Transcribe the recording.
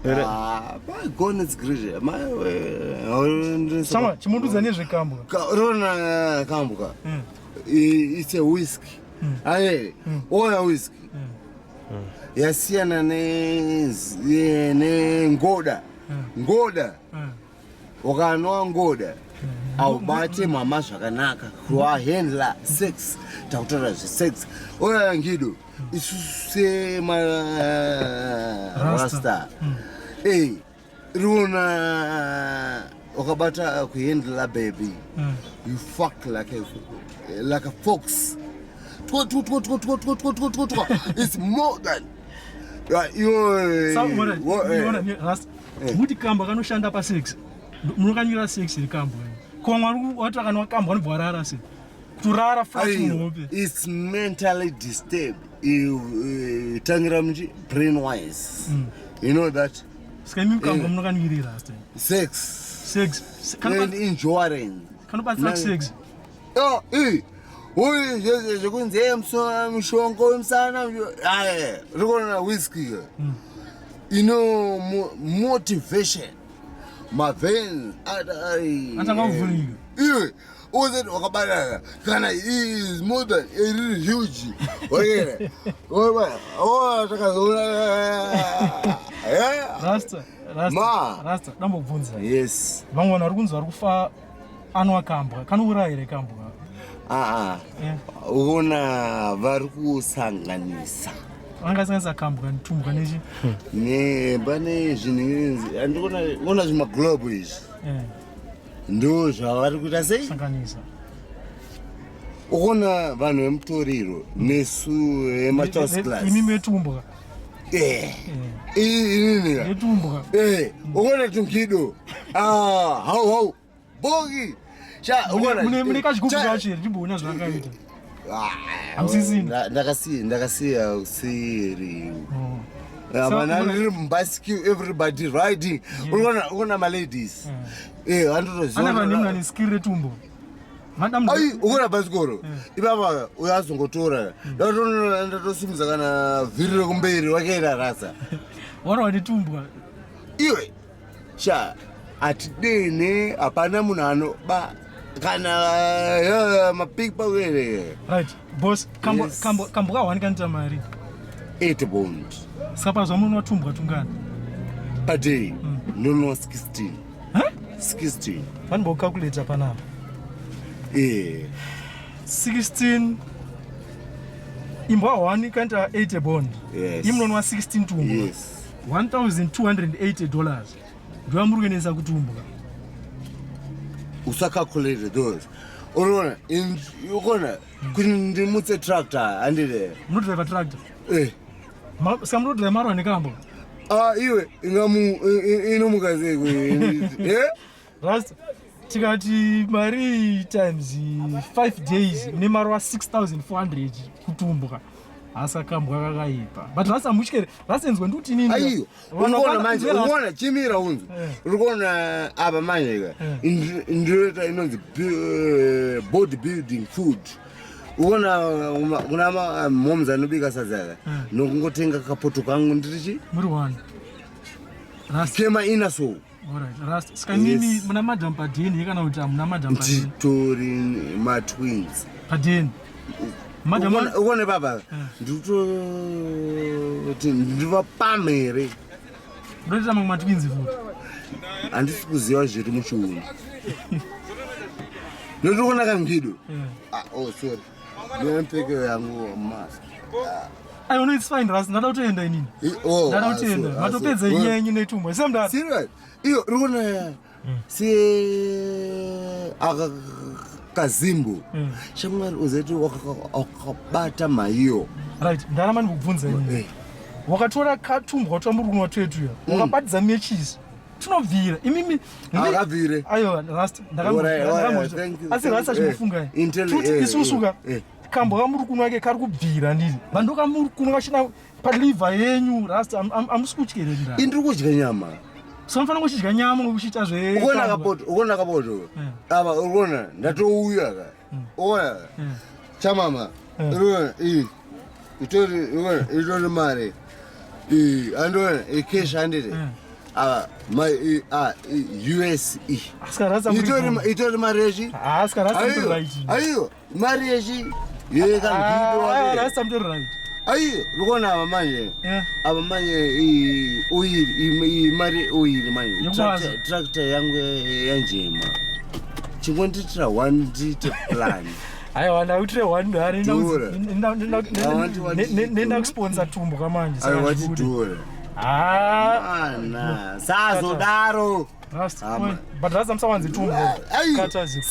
Ah, by goodness gracious. My Chama, chimundudza nezvekambwa. Rona kambwa. It's a whiskey. Aye, oya whiskey. Yasiyana ne nengoda. Ngoda. Ukanwa ngoda aubate mama zvakanaka kuahandla sex takutaura zvesex oya ngido isusu semarasta e riona wakabata kuhandla baby you fuck like a fox twa twa twa twa twa twa twa twa twa twa it's more than Right, you, Rasta, muti kambwa kanoshanda pasex munokanyura sex iri kambwa ko mwari wati akanwa kambwa anobva warara se kutorara flat muhope. It's mentally disturbed. Tangira muchi brain wise. You know that Saka imi kambwa munokanyurira, Rasta? Sex. Sex. And endurance. Kanobatsira kusex. Oh, eh. Uyu zvekunzi mushonga wemusana aye rikuona whisky ino motivation maveins. Atanga kuvhurika. Iwe uzati wakabatana kana is more than iri huge wakera takazoona. Rasta, Rasta. Ma. Rasta, dambobvunza. Yes. Vamwe vanhu vari kunzi vari kufa anwa kambwa. Kanouraya here kambwa? Aa, una vari kusanganisa. Vangasanganisa kambwa tumbwa nechi? Ne pane zvinhu andikuona, ona zvimaglobe izvi. Ndo zvavari kuita sei? Sanganisa. Ukuona vanhu vemutoriro nesu vematos class. Imi metumbwa. Eh. Inini. Netumbwa. Eh, ukuona tungido. Ah, hau hau. Bogi. Sha, ukuona. Mune kachigubhu kacho here timboona zvakaita? Hamusisina. Ndakasiya ndakasiya usiri. Vana riri mubhasikil, everybody riding. Unoona unoona maladies. Eh, vandotoziva. Ana vanhu vane skill retumbo. Ai, ukuona bhasikoro ipapa uyo azongotora ndatosimudza kana vhiri rekumberi wakaita rasa. Wana wanetumbwa. Iwe sha, hatidene, hapana munhu anoba kana mapickpocket. Right, boss, kambwa. Yes. Kambwa kahwani kanoita mari? 8 bond. Saka pazuva munonwa tumbwa tungani? Paday ndonwa 16. Huh? 16. Vanimbokalculata panapa. 16 imbwa 1 ikaita 8 bond. Imunonwa 16 tumbwa. $1280 ndoyamuri kuendesa kutumbwa. Usacalculate those, unoona ukona kuti ndimutse tractor handide. Munodriva tractor? Eh. Saka munodriva marwa nekambwa? Ah, iwe ingamu inomuka sei? Eh. Rasta, tikati mari times 5 days mune mari wa 6400 kutumbwa. Asakambwa kakaipa, but rasta mutyere, rasta enzwe ndikuti inini Aiyo, urikuona manje, urikuona, chimira unzi. Urikuona apa manje ka ndinoita inonzi body building food. Uona kuna moms anobika sadza ka nokungotenga kapoto kangu ndirichi. Muri one, Rasta. Kema ina so. Alright, Rasta, saka imimi muna madam padeni kana kuti hamuna madam padeni? Nditori matwins. Padeni madam. Uone baba, ndikutoti ndivapamhe here? Ndoita mamwe matwins futi? Handisi kuziva zviri muchiuno notiri kuona kangido. Ah, oh, sorry, ndinepfeko yangu mask. Aiwa, no, it's fine, Rasta, ndada kutoenda inini. Oh, Ndada ah, kutoenda. sorry, ah, Matopedza sorry. inyaya yenyu netumbwa semdara. Serious, iyo rikuona se aka kazimbo. Shamwari, uzati wakabata maiyo. Right, ndaramba ndikubvunza inini. Wakatora katumbwa twamuri kunwa twetuya, wakabatidza mechisi, tinobvira imimi? Akabvire. Aiwa, Rasta. Alright, thank you, Asi thank Rasta, you. chimbofungai. Tuti isusu ka kambwa kamuri kunwa ke kari kubvira ndiri vanhu kamuri kunwa kachina paliver yenyu. Rasta, hamusi kutya here ndira? Indiri kudya nyama. So mufanira kuchidya nyama kuchiita zve Ukuona kapoto, ukuona kapoto apa, ukuona ndatouya ka, ukuona chamama, ukuona iyi itori, ukuona itori mari iyi, andiona icash handiti. Ava ma ah, use Asika rasa muri itori mari yechi Asika rasa muri right. Aiyo mari yechi yekangido. Rasa muri right. Aiyo rikuona ava manje. Ava manje oiri mari oiri manje. Tractor yangu yanjema. Chingondiitira one ndiite plan. Aiwa ndakuitire one hari nenda kusponsa tumbwa manje. Aiwa watidhura. Ah, Ana sazodaro. Rasta. But rasta musawanze tumbwa. Kata zix.